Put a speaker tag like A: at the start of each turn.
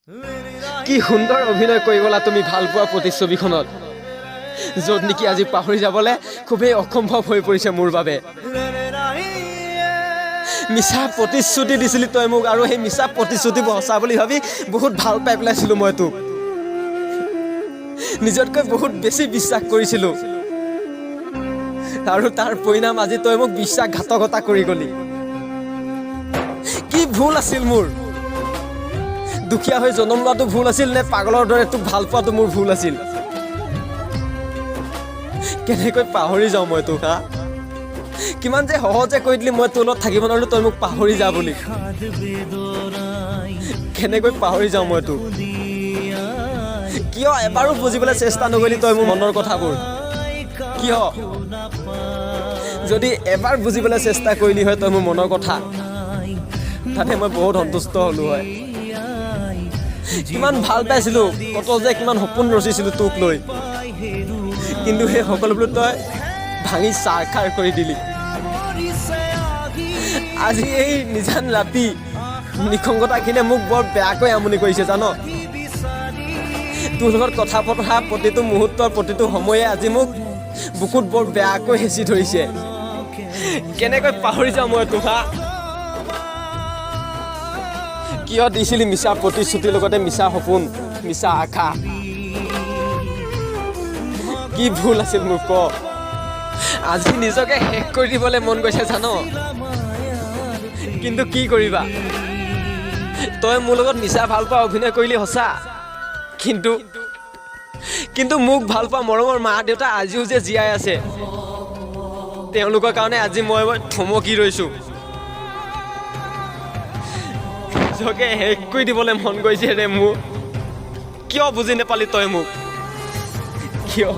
A: কি সুন্দৰ অভিনয় কৰি গ'লা তুমি ভাল পোৱা প্ৰতিচ্ছবিখনত, য'ত নেকি আজি পাহৰি যাবলৈ খুবেই অসম্ভৱ হৈ পৰিছে মোৰ বাবে। মিছা প্ৰতিশ্ৰুতি দিছিলি তই মোক, আৰু সেই মিছা প্ৰতিশ্ৰুতিবোৰ সঁচা বুলি ভাবি বহুত ভাল পাই পেলাইছিলোঁ মই তোক। নিজতকৈ বহুত বেছি বিশ্বাস কৰিছিলোঁ, আৰু তাৰ পৰিণাম আজি তই মোক বিশ্বাসঘাতকতা কৰি গ'লি। কি ভুল আছিল মোৰ? দুখীয়া হৈ জন্ম লোৱাটো ভুল আছিল নে পাগলৰ দৰে তোক ভাল পোৱাটো মোৰ ভুল আছিল? কেনেকৈ পাহৰি যাওঁ মই তোক? হা, কিমান যে সহজে কৈ দিলি মই তোৰ লগত থাকিব নোৱাৰো, তই মোক পাহৰি যা বুলি। কেনেকৈ পাহৰি যাওঁ মই তোক? কিয় এবাৰো বুজিবলৈ চেষ্টা নকৰিলি তই মোৰ মনৰ কথাবোৰ? কিয়? যদি এবাৰ বুজিবলৈ চেষ্টা কৰিলি হয় তই মোৰ মনৰ কথা, তাতে মই বহুত সন্তুষ্ট হ'লো হয়। কিমান ভাল পাইছিলোঁ, কত যে কিমান সপোন ৰচিছিলোঁ তোক লৈ, কিন্তু সেই সকলোবোৰ তই ভাঙি চাৰখাৰ কৰি দিলি। আজি এই নিজান ৰাতি নিসংগতাখিনিয়ে মোক বৰ বেয়াকৈ আমনি কৰিছে, জান? তোৰ লগত কথা পতা প্ৰতিটো মুহূৰ্তৰ প্ৰতিটো সময়ে আজি মোক বুকুত বৰ বেয়াকৈ হেঁচি ধৰিছে। কেনেকৈ পাহৰি যাওঁ মই তোক? হা, কিয় দিছিলি মিছা প্ৰতিশ্ৰুতিৰ লগতে মিছা সপোন, মিছা আশা? কি ভুল আছিল মোৰ, ক? আজি নিজকে শেষ কৰি দিবলৈ মন গৈছে, জান? কিন্তু কি কৰিবা? তই মোৰ লগত মিছা ভাল পোৱা অভিনয় কৰিলি সঁচা, কিন্তু মোক ভাল পোৱা মৰমৰ মা দেউতা আজিও যে জীয়াই আছে, তেওঁলোকৰ কাৰণে আজি মই থমকি ৰৈছোঁ। নিজকে শেষ কৰি দিবলৈ মন গৈছে ৰে মোৰ। কিয় বুজি নাপালি তই মোক? কিয়?